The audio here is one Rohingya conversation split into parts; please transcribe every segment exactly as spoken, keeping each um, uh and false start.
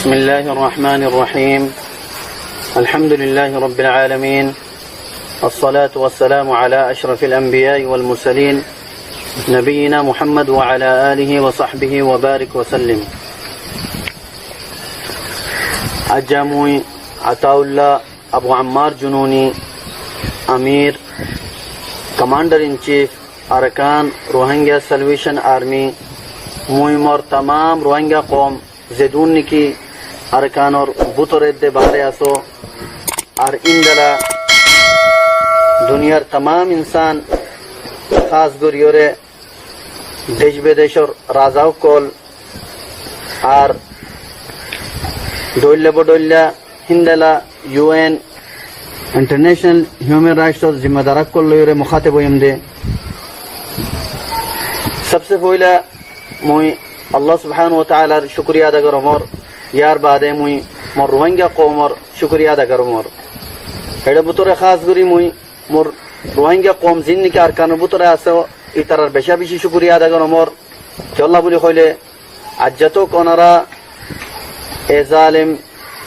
بسم الله الرحمن الرحيم. الحمد لله رب العالمين. والصلاة والسلام على أشرف الأنبياء والمرسلين نبينا محمد وعلى آله وصحبه وبارك وسلم. Aijja mui Ataullah Abu Ammar Jununi, Amir, Commander in Chief, Arakan Rohingya Salvation Army, mui mor tamam Rohingya koum zedún niki Arakanor bútore edde baáre asó, ar índila duniyar tamam insán, hás goríyore dec bedecor raza ókkol, ar dhoilla bodhoilla híndila U N, International Human Rights or zimmadar ókkol loiyóre mukhateb óiyum de. Sabse foila mui Allah subhanahu wa ta'alar cúkuriya ada gorumor, yar baade mui mor Rohingya koumor cúkuriya ada gorumor. Ere bútore hás gorí mui mor Rohingya koum zin niki Arakanor bútore asó, ítarar beca beci cúkuriya ada gorumor. Kiyólla buli hoile, aijja tók onora e zalem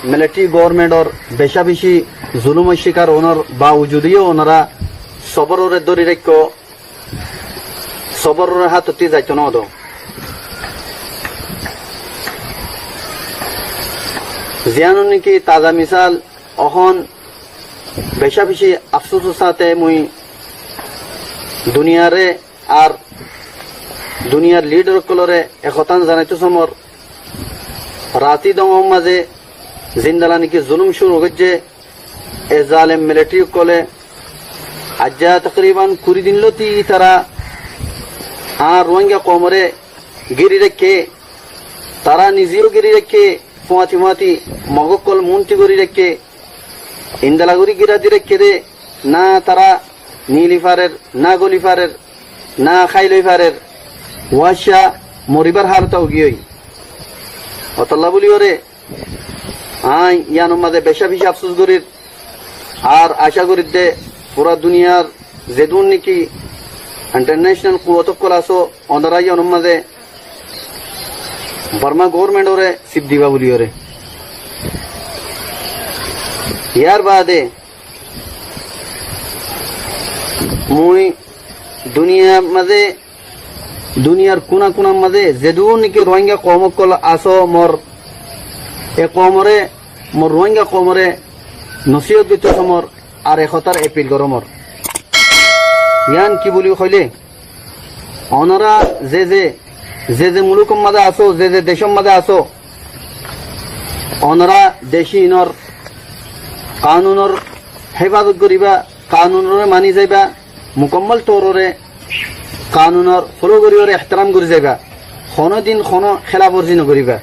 military government or beca beci zulumor cikar ónor bawujud yó onora soborore dóri raikkó, soborore hátottí zaito no do. Ziyánor niki taza misal, ehón beca beci afsusor sáte mui duniyare ar duniyar lidar ókkolore e hotán zanaito somor, rati dongor maze zindila niki zulum cúru goijje e zalem military ókkole, aijja takriban kuri din lóti tara añár Rohingya koumore giri raikké, tara nize yó giri raikké, fuañti fuañti Mog ókkol munti gorí raikké, índila gorí gira di raikké de, na tara nili farer, na goli farer, na hái loi farer, uácca moribar halot uggúa ói. Ótolla buli yóre añí yíanor maze beca beci afsus gorír, ar aca gorír de fura duniyar zedún niki international kuwot ókkol asó, onora yíanor maze Borma government ore sip diba buli yóre. Yar baade mui duniyar maze, duniyar kuna kunar maze zedún niki Rohingya koum ókkol asó mor, e koumore, mor Rohingya koumore nosiyot goitto somor ar e hotár appeal gorumor. Yían ki buli hoile, onora ze ze, ze ze mulukor maze asó, ze ze decor maze asó, onora deci inor kanunor hefazot goriba, kanunore mani zaiba, mukammal torore kanunor follow goriyore ihteram gori zaiba. Hono din hono helaf warzi no goriba.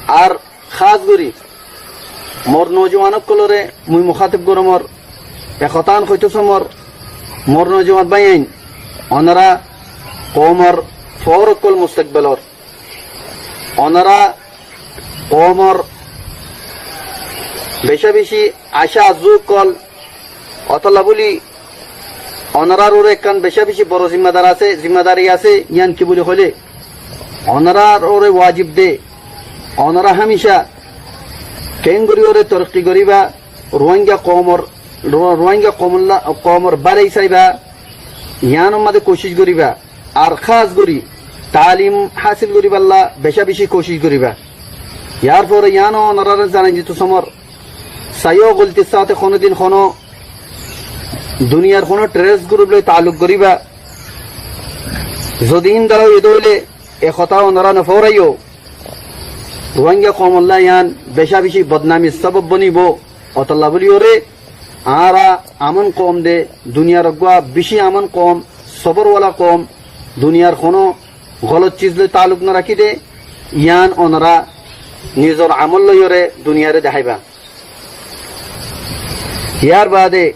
Ar hás gori mor nojuwan ókkolore mui mukhateb gorumor, e hotán hoito somor, mor nojuwan báiyain, onora koumor four ókkol mustakbalor, onora koumor beca beci aca azzu ókkol, ótolla buli onorar ore ekkán beca beci boro zimmadar asé, zimmadari asé, yían ki buli hoile, onorar ore wajib de, onora hamica ken gori yóre torokki goriba, Rohingya koumor, Ro-, Rohingya koumolla-, koumor bálai saiba, yíanor maze kocic goriba, ar hás gori talim hásil goriballa beca beci kocic goriba. Yar fore yíano onorare zanai dito somor, saiyó goltir sáte hono din hono duniyar hono terrorist group loi taaluk goriba, zodi índila óiye de óile e hotá onora no foraiyó, Rohingya koumolla yían beca beci bodnamir sobob bonibo. Ótolla buli yóre añára amon koum de, duniyar uggúa beci amon koum, sobor wala koum, duniyar hono golot ciz loi taaluk no rakí de, yían onora nizor amol loi yóre duniyare dehaiba. Yar baade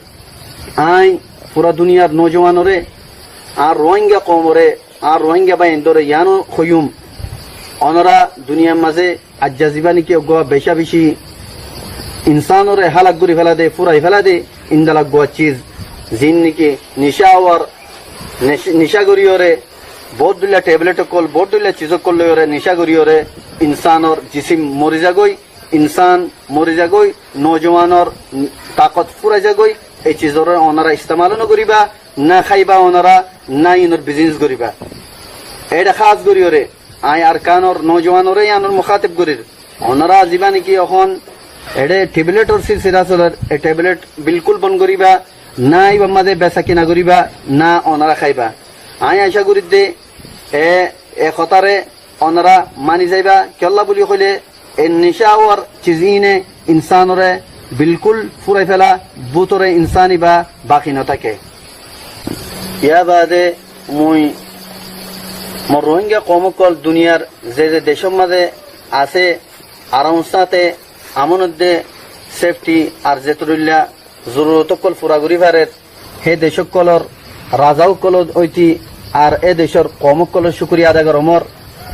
añí fura duniyar nojuwanore, añár Rohingya koumore, añár Rohingya báiyaindore yíano hoiyum, onora duniyar maze aijja ziba niki uggúa beca beci insanore hálak gori fela de, furai fela de, índila uggúa ciz, zin niki nica ówar, nic-, nica gori yóre, bout dhoilla tablet ókkol, bout dhoilla ciz ókkol loi yóre, nica gori yóre, insánor jisim mori zagói, insán mori zagói, noujuwanor takot furai zagói, ei cizoré onora istemal no goriba, na háiba onora, na inor biznes goriba. Ede hás goriore, añí Arkanor noujuwanoré iyanor mukateb gorir. Onora ziba niki ehón ede tebletor silsila soler, e teblet bilkul bon goriba, na ibar maze besa kina goriba, na onora háiba. Añí aca gorir de e, e hotáre onora mani zaiba, kiyólla buli hoile e neca ówar ciz ine insánore bilkul furai fela, bútore insán iba baki no táke. Yar baade mui mor Rohingya koum ókkol duniyar ze ze decór maze asé, aramor sáte, amon edde sefti ar zetorilla zorurot ókkol fura gori farer, hé dec ókkolor raza ókkol óiti ar e decór koum ókkolor cúkuriya ada goromor,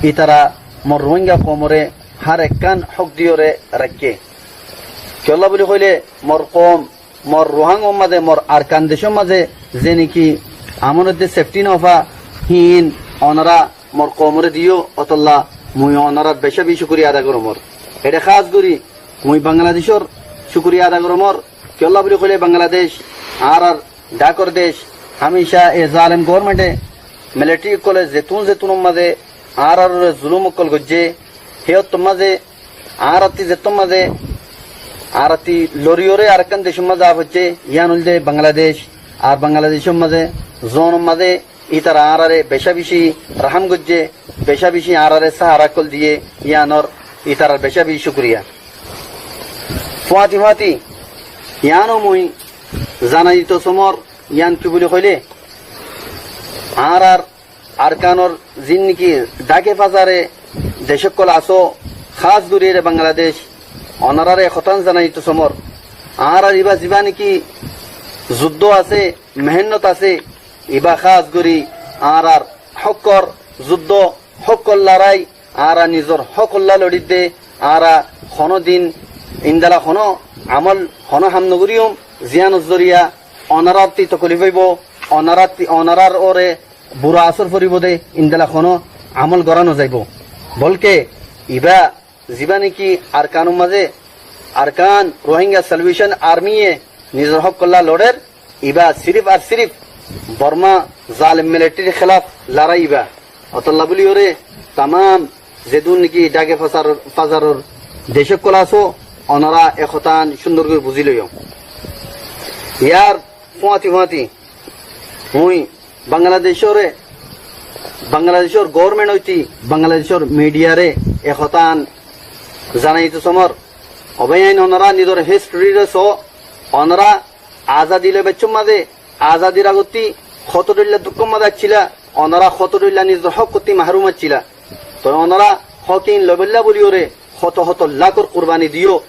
ítara mor Rohingya koumore hár ekkán hók diyore raikké. Kiyólla buli hoile mor koum, mor Ruhángor maze, mor Arkan decór maze ze niki amon edde sefti no fa, híin onora mor koumore diyo, ótolla mui onorar beca beci cúkuriya ada goromor. Ede hás gori mui Bangladecór cúkuriya ada goromor. Kiyólla buli hoile Bangladec añárar dhakor dec, hámica e zalem gobormente, militari ókkole zetún zetunor maze añárarore zulum ókkol goijje, hé ottór maze añáratti zettór maze añáratti loriyore arekkán decór maze za foijje, yián óilde Bangladec. Ar Bangladecór maze zonor maze ítara añárare beca beci rahám goijje, beca beci añárare sahara ókkol diye, yiánor ítarar beca beci cúkuriya. Fúañti fúañti yiáno mui zanai dito somor, yián ki buli hoile, añárar Arkanor zin niki dhake fazare dec ókkol asó, hás gori ere Bangladec, onorare hotán zanai dito somor. Añárar iba ziba niki zuddo asé, mehénnot asé, iba hás gori añárar hókkor zuddo, hókkor larai, añára nizor hókolla lorir de, añára honó din indala honó amol, honó ham no goriyum, ziyánor zoriya onorattí tokolif óibo, onorattí, onorar uore bura asór foribo de, indala honó amol gora no zaibo. Bolke iba ziba niki Arkanor maze Arkan Rohingya Salvation Army ye nizor hókolla lorer, iba sirif ar sirif Borma zalem militarir hélaf larai iba. Ótolla buli ore tamam zedún niki dhake fazar, fazaror dec ókkol asó, onora e hotán cúndor gori buzi loiyo. Yar fúañti fúañti mui Bangladecóre, Bangladecór goborment óiti Bangladecór midiyare e hotán zanai dito somor. Ó bái ain, onora nizor historire só, onora azadi loi baiccór maze, azadir agottí hoto dhoilla dukkór maze accíla, onora hoto dhoilla nizor hókottí mahrum accíla. Toi onora hókin loibolla buli ore hoto hoto lakor kurbani diyo,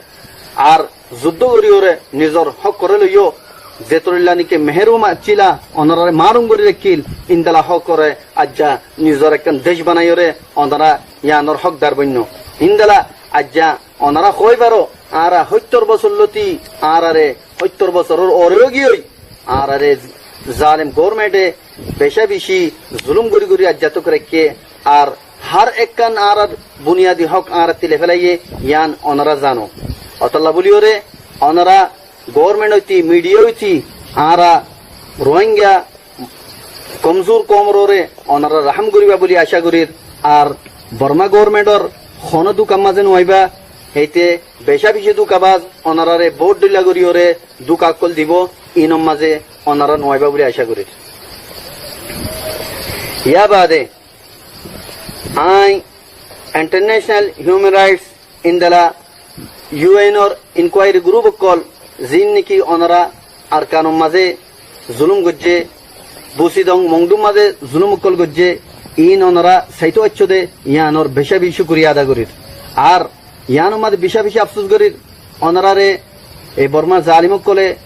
ar zuddo gori ore nizor hókore loiyo, zetorilla niki meherum accíla, onorare marum gori raikkíl, indala hókore aijja nizor ekkán dec banai ore onora yiánor hókdar boinno. Indala aijja onora hoi faro, añára hóittor bosór lóti, añárare hóittor bosóror uore ói giyói, añárare zalem gobormente beca beci zulum gori gori aijja tok raikké, ar hár ekkán añárar buniyadi hók añárattí loi félaiye, yián onora zano. Ótolla buli ore onora goborment óiti, midiya óiti, añára Rohingya komzur koumor uore onora rahám goriba buli aca gorir. Ar Borma gobormentor honó dukar maze no aiba, héite beca beci dukabaz, onorare bout dhoilla gori ore duka ókkol dibo, inor maze onora no aiba buli aca gorir. Yar baade añí International Human Rights indala U N or inquiry group ókkol zin niki onora Arkanor maze zulum goijje, Busidong Mongdur maze zulum ókkol goijje, in onora saito aiccó de, yiánor beca beci cúkuriya ada gorir. Ar yiánor maze beca beci afsus gorir, onorare e Bormar zalim ókkole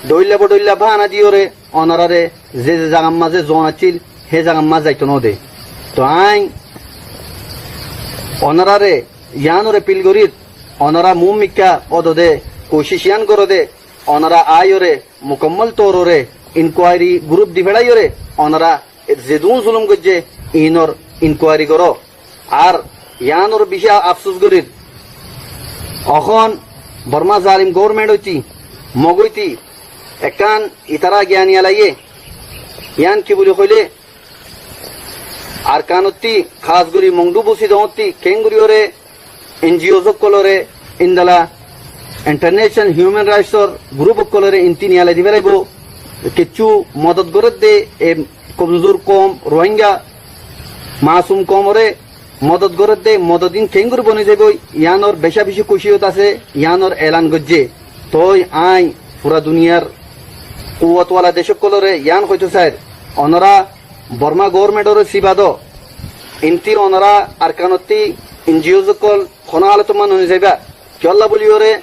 dhoilla bodhoilla bahana diyore onorare ze ze zagar maze zon accíl, hé zagar maze zaito no de. To añí onorare yiánor apil gorir, onora muúmikká ódode kucíc yián gorode, onora aiyóre mukammol tourore inquiry group di feçaiyóre onora zedún zulum goijje inor inquiry goró. Ar Yiánor bicí afsús gorír. Ehón Bormá zalim goórment óiti, Mog óiti ekkán itará giyan yalaiyé. Yián ki buli hoilé, Arkanottí, hás gorí Mongdu Busidongottí keéngoríyoré N G Os ókkolóre, indila International Human Rights or group ókkolóre intí niyalai di félaibóu. Kiccú modot gorédde e komzur koum Rohingya masum koumoré modot gorédde, modot ín keéngorí boni zaibói, yiánor becá bicí kucíyot asé, yiánor elan goijjé. Toi aññí fura duniyar kuwotwala decókkolóre yián hoitóu sair, onorá Bormá goórmentoré siba do, intí onorá Arkanottí N G Os ókkol honó halotomma noni zaibá. Kiyólla buli hoilé,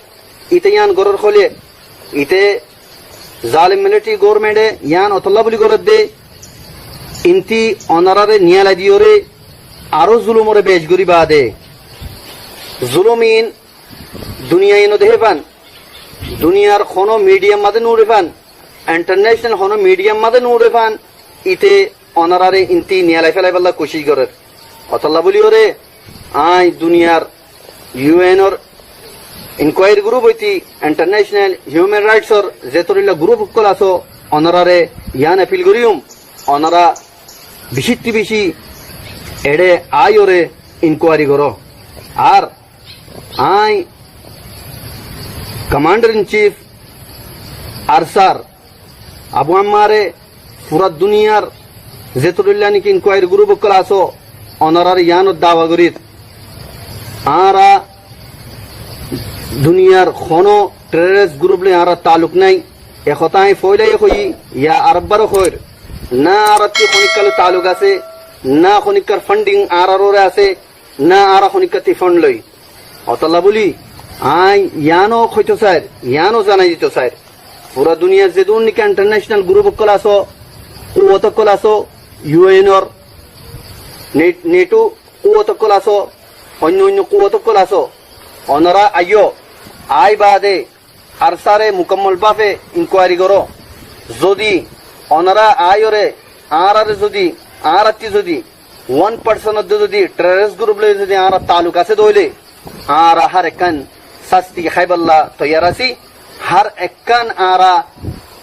íte yián gorór hoilé, íte zalim militari goórmente yián otollá buli gorédde, intí onoráre niyalai diyoré aró zulumoré bec gorí baade. Zulum ín duniyaye nodehé fán, duniyar honó midiyar mazé nuúre fán, international honó midiyar mazé nuúre fán, íte onoráre intí niyalai félaibólla kucíc gorér. Otollá buli hoilé, aññí duniyar U N or inkwayari group óiti, International Human Rights or zetorilla group ókkol asó, onoráre yián apil goríyum, onorá bicíttí bicí eçé aáiyoré inkwayari goró. Ar aññí Commander in Chief Arsár Abu Ammáre fura duniyar zetorilla néki inkwayari group ókkol asó, onoráre yiánot dawa gorír. Añára duniyar honó terrorist group loi añára taaluk nái. E hotá aññí foóilaye hoiyí, yá arekbár hoóir, na añárattí honíkka loi taaluk asé, na honíkkar funding añárar uore asé, na añára honíkkattí fund loi. Otollá buli aññí yiáno hoitóu sair, yiáno zanai ditou sair, fura duniyar zedún néki international group ókkol asó, kuwot ókkol asó, U N or, Ne-, neto kuwot ókkol asó, oinno oinno kuwot ókkol asó, onorá aiyó, aái baade Arsáre mukammol báfe inkwayari goró. Zodi onorá aáiyoré, añáráre zodi, añárattí zodi one percent oddé zodi terrorist group loi zodi añárar taaluk asé dé óile, añára hár ekkán sásti háibolla toiyar así, hár ekkán añára,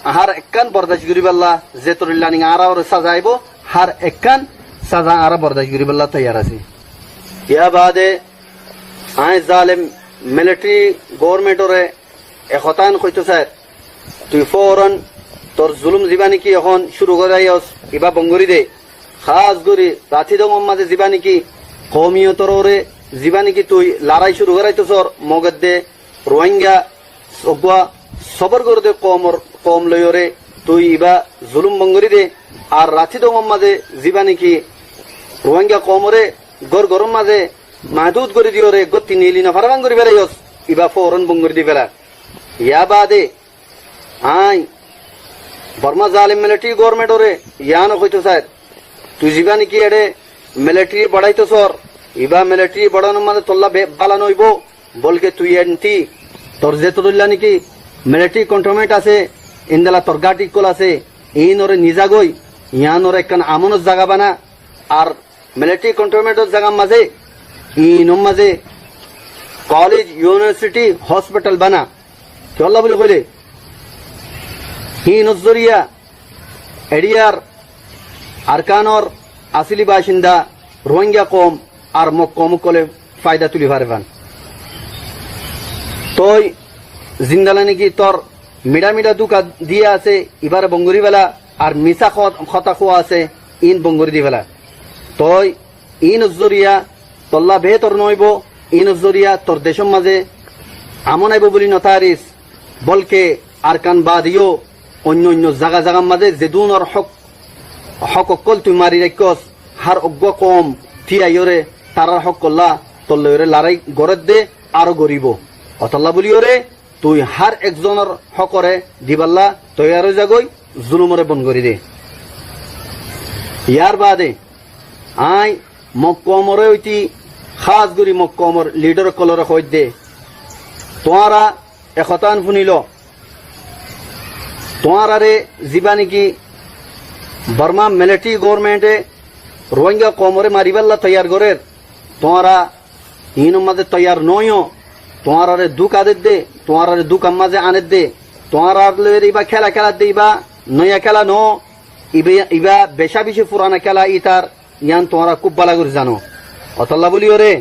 hár ekkán bordac goríbolla, zetorilla néki añára uore sáza aibó, hár ekkán sáza añára bordac goríbolla toiyar así. Yá baade aññí zalem militari goórmentoré e hotá yián hoitóu sair, tui fóoran tor zulum zibá néki ehón cúru goráiyos, ibá bon gorí de. Hás gorí Rathidongor mazé zibá néki koumiyotor uore zibá néki tui larái cúru goráitou sór, Mog edde Ruáinga uggúa sóbor goróde koumor, koum loiyoré tui ibá zulum bon gorí de. Ar Rathidongor mazé zibá néki Ruáinga koumoré gór góror mazé mahdud gorí diyoré gótti neeli nofarafán gorí félaiyos, ibá fóoran bon gorí di féla. Yá baade aññí Bormá zalem militari goórmentoré yiáno hoitóu sair, tui zibá néki eçé militari boçáitou sór, ibá militari boçánor mazé tollá be-, bála noóibou, bolke tui entí tor zetorilla néki militari kantonment asé, endilla tor gáthi ókkol asé, iínoré nizagói, yiánoré ekkán amonor zaga bana, ar militari kantonmentor zagar mazé, iínor mazé kolej, iunivarsiti, hospital bana. Kiyólla buli hoilé, híinor zoriya eçíyar Arkanor asili bacinda Ruáinga koum ar Mog koum ókkolé faida tuli fare fán. Toi zendilla néki tor miçá miçá dúka diya asé, ibáre bon gorí féla, ar misá hot-, hotá hoó asé, iín bon gorí di féla. Toi iínor zoriya tollá beétor noóibou, iínor zoriya tor decór mazé amon aibou buli notáris, bolke Arkan baade yó oinno oinno zaga zagar mazé zedúnor hók, hók ókkol tui mari raikkós, hár uggúa koum tíyaiyoré tarár hók ókkollá tor loiyoré larái gorédde, aró goríbou. Ótolla buliyoré tui hár ekzonor hókoré dibálla toiyar ói zagói, zulumoré bon gorí de. Yár baade aññí Mog koumoré óiti, hás gorí Mog koumor lidar ókkolóre hoóidde, tuáñra e hotá yián fúnilo, tuáñráre zibá néki Bormá militari goórmente Ruáinga koumoré maribálla toiyar gorér, tuáñra Iínor mazé toiyar noóiyo, tuáñrare dúka dedde, tuáñrare dúkar mazé anédde, tuáñrar loiyóre ibá kéla kéladde, ibá noiya kéla noó, ibá, ibá becá bicí furana kéla ítar, yián tuáñra kúb bála gorí zano. Ótolla bóliyoré,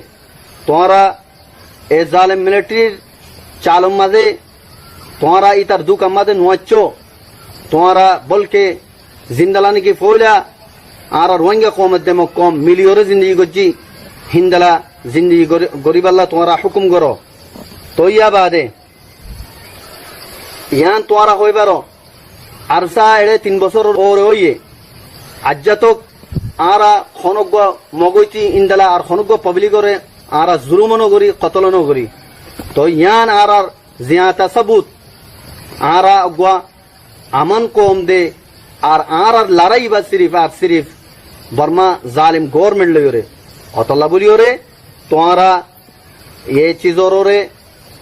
tuáñra e zalem militrir calor mazé tuáñra ítar dúkar mazé nuaiccó, tuáñra bólke zindala niki foóila añára Ruáinga koumor de Mog koum miliyoré zindigi goijjí, híndala zindigi gorí-, goríballa tuáñra húkum goró. Toi yá baade yián tuáñra hoóibaró, arsá eçé tin bosóror uore óiye, aijjá tók añára honóggua Mogóiti índala ar honóggua pablikóre añára zulúmo nogorí, kotóló nogorí. Toi yián añárar ziañta sabut, añára eggúa amán koum de, ar añárar larái ibá sirif ar sirif Bormá zalem goórment loiyóre. Ótolla bóliyoré, tuáñra e cizororé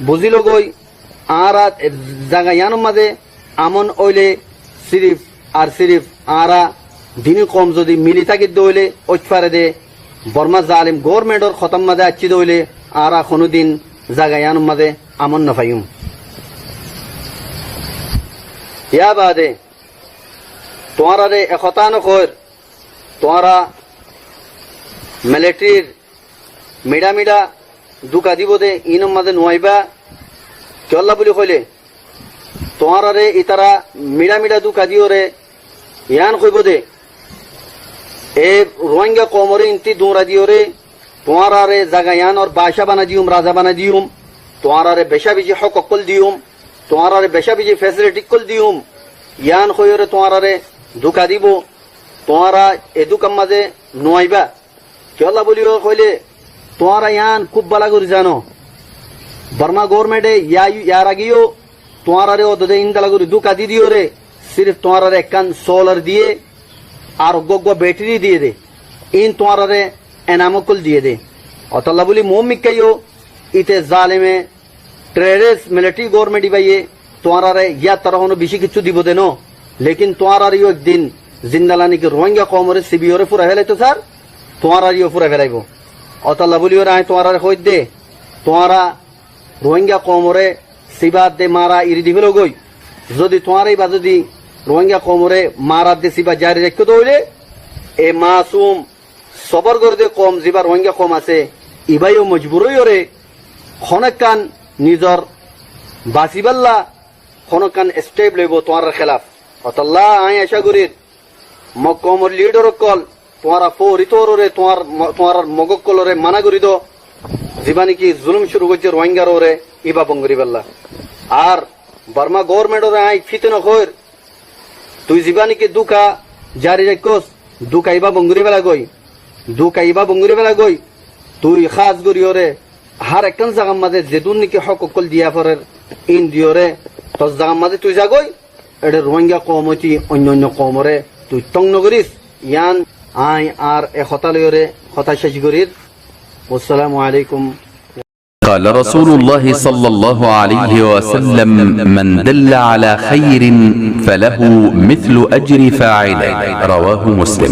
buzílogói, añára zaga yiánor mazé amón óile sirif ar sirif añára dini koum zodi mili tákidde óile óit fare de, Bormá zalem goórmentor hotár mazé aiccíde óile añára honódin zaga yiánor mazé amón nofaiyúm. Yá baade tuáñrare e hotá nohoóir, tuáñra militrir miçá miçá dúka dibou de, iínor mazé nuaibá. Kiyólla bóli hoilé, tuáñrare ítara miçá miçá dúka diyoré yián hoibóu de, e Ruáinga koumoré intí duñra diyoré, tuáñrare zaga yiánor bacá banai diyum, raza banai diyum, tuáñrare becá bicí hók ókkol diyum, tuáñrare becá bicí fesiliti ókkol diyum, yián hoiyoré tuáñrare dúka dibou. Tuáñra e dúkar mazé nuaibá. Kiyólla bóli hoilé, tuáñra yián kúb bála gorí zano, Bormá goórmente yá-, yar ageyó tuáñrare ódode índala gorí dúka di diyoré, sirif tuáñrare ekkán sólar diyé, ar eggúa eggúa beçiri diyé de, iín tuáñrare enam ókkol diyé de. Ótolla bóli moómikkáyo íte zaleme teroris militari goórment ibáye tuáñrare yáttar honó bicí kiccú dibou de noó. Lekin tuáñrareyó ek din zindala niki Ruáinga koumoré sibiyoré fúrai félaitó sár, tuáñrareyó fúrai félaibou. Ótolla bóliyoré aññí tuáñrare hoóidde, tuáñra Ruáinga koumoré siba de mara eri di félogói. Zodi tuáñra ibá zodi Ruáinga koumoré mara de siba zari raikkó de óile, e masum sobór goréde koum zibá Ruáinga koum asé, ibáyo mojbur óiyoré honókkan nizor basibálla honókkan estep loibóu tuáñrar kélaf. Ótolla aññí acá gorír Mog koumor lidar ókkol, tuáñra foóri tuáñraré, tuáñr-, mo-, tuáñrar Mog ókkoloré mana gorí do, zibá niki zulúm cúru goijjé Ruáingar uore, ibá bon goríballa. Ar Bormá goórmentoré aññí fite nohoóir, tui zibá niki dúka zari raikkós, dúka ibá bon gorí félagói, dúka ibá bon gorí félagói, tui hás goríyoré hár ekkán zagar mazé zedún niki hók ókkol diya forer, iín diyoré tor zagar mazé tui zagói, eçé Ruáinga koum óiti oinno oinno koumoré tui tóng nogoríc. Yián aññí añár e hotá loiyoré hotá céc gorír. Wassalamu alaikum. قال رسول الله صلى الله عليه وسلم: من دل على خير فله مثل أجر فاعله. رواه مسلم.